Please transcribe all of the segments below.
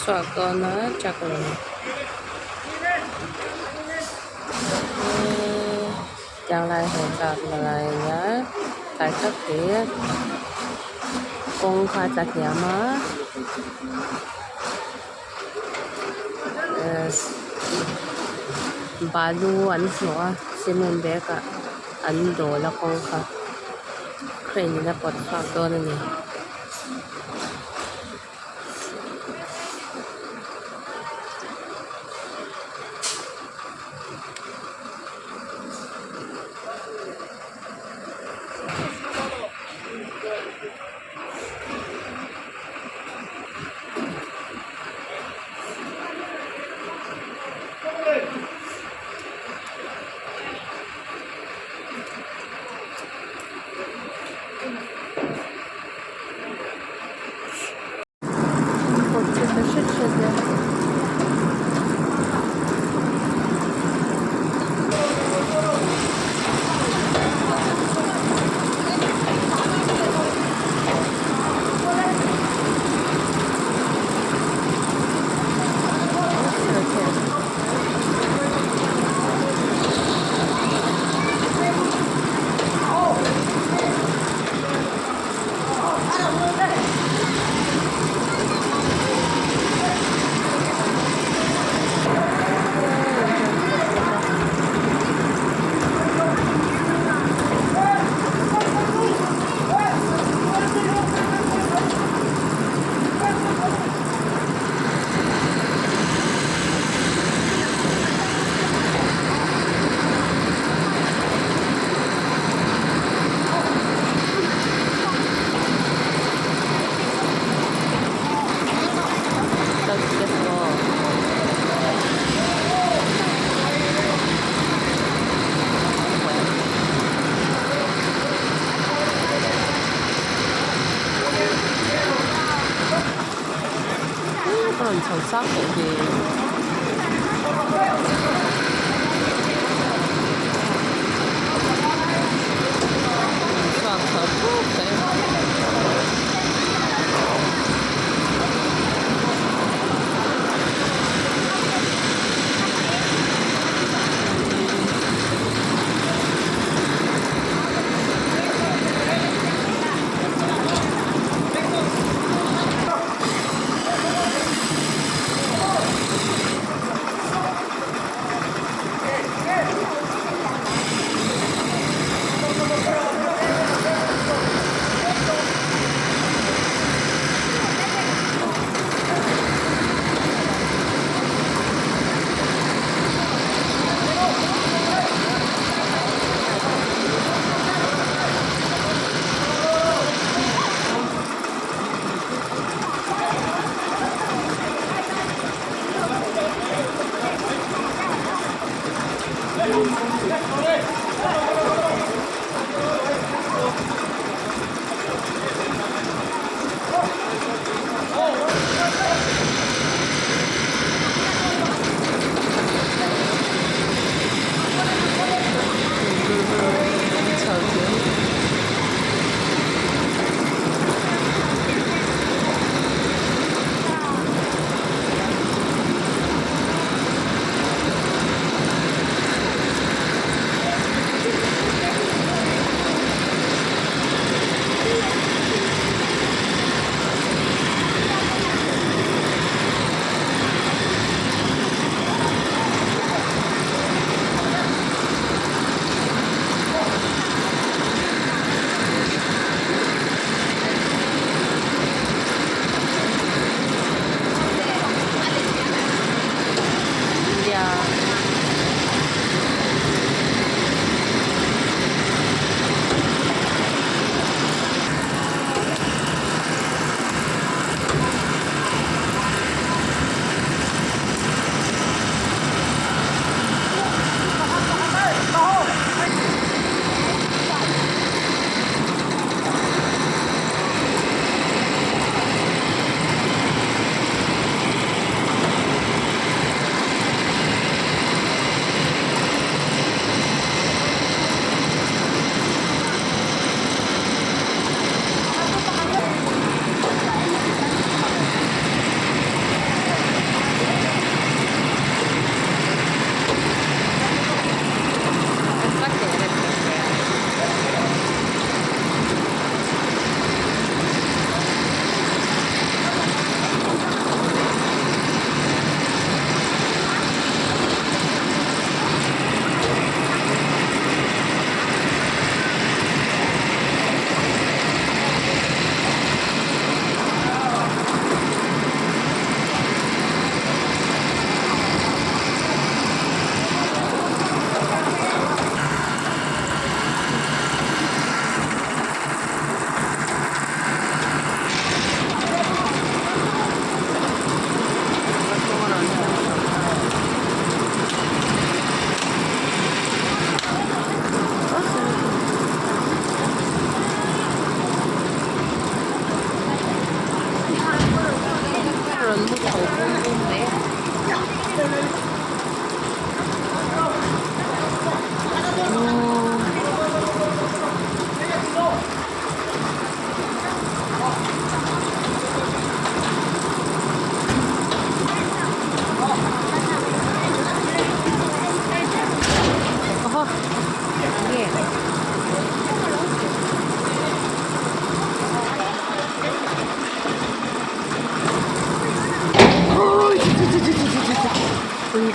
chhuak dawn a truck in tiang lai ho tlak na lai a nia tlai tak hi kawng kha a tla hniam a balu an hnawh a cement bag ah an dawl a kawng kha crane in a pawt chhuak dawn a ni. Kawt chhe ta hret hret e. Ka rawn chho chak tawh ve. Chhuak chho puk tawh e.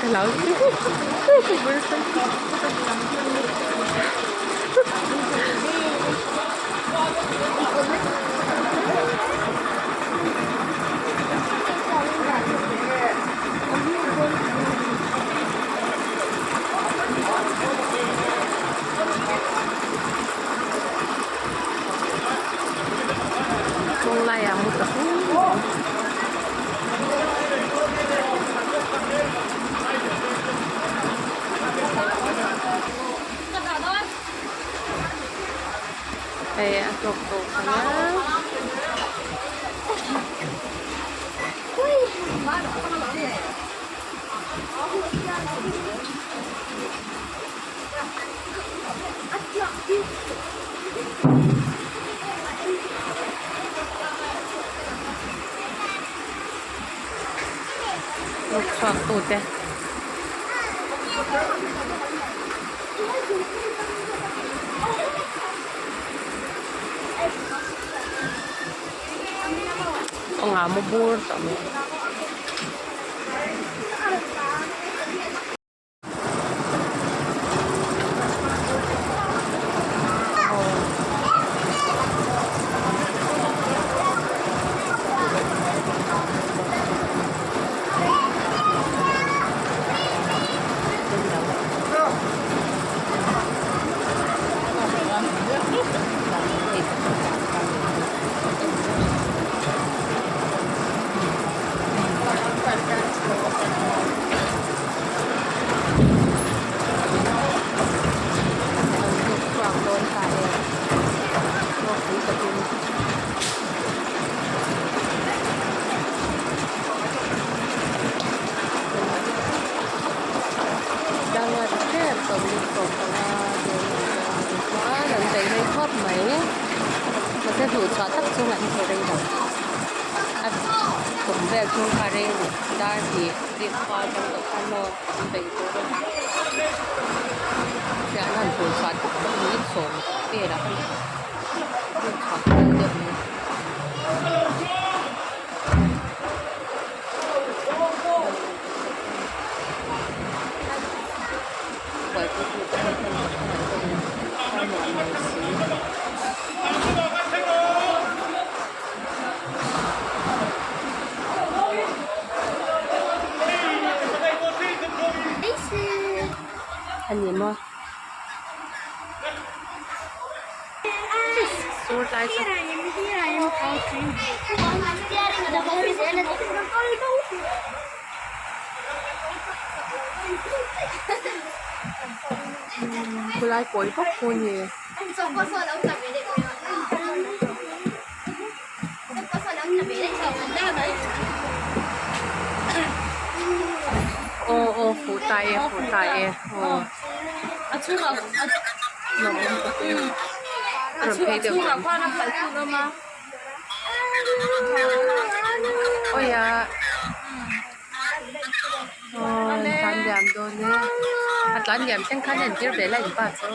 ka hlau Kawng laiah mu ta fur mai. Hei a tawk tawh phah a. Hnuk chhuak tute. Kawngah maw bur tawh mai. An hnuk chhuak dawn ta e ropui takin. Danga ti hrep 45 dawn a ni a tichuan an bei rei khawp mai mahse hnuhchhuah tak chu an hmu rei lo a tum vel chhung kha rei a ni dar hnih rik khua atang tawh khan maw an bei tur a fiahna han hnuhchhuah tak chu minute sawm velah khan hnuhchhuah fel deuh mai. A ni maw sur tlai chu khulai kawi vak pawh a ni. Aw aw fuh ta e fuh ta e aw rawn phei deuh awi a aw tlan liam dawn e a tlan liam thleng khan en tir ve la in pa chu.